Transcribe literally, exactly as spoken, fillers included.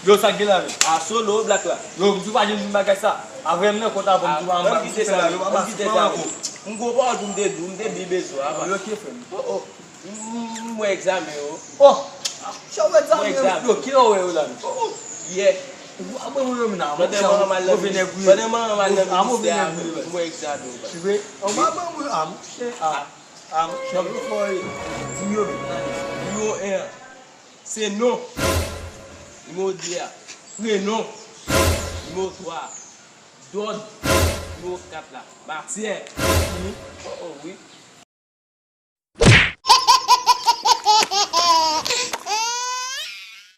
Yo, sa k gen la menm? A solo, Black la. Yo, m tou pa gen bagay sa. Avè m nan kont avan m tou pa m pa kite sa. Yo, pa m kite sa. M gwo pawòl pou m te di w, m te byen bezwen apa. Yo, ke frè m? Oh, oh. M wè egzamen yo. Oh! Chè wè egzamen yo. Yo, ki lè w wè yo la menm? Oh, oh. Yè. Ou pa ban mwen yo menm nan. Pandan mwen anmal nan ministè. Pandan mwen anmal nan ministè a, m wè egzamen yo. Ou pa ban mwen yo. A, mouche, a. A, mouche, yo fò ye. Di m yo menm. Nimewo en an. Se non. Nimewo de a, prenon. Nimewo twa a, dòd. Nimewo kat la, matyè. Fini? Oh, oh, wi.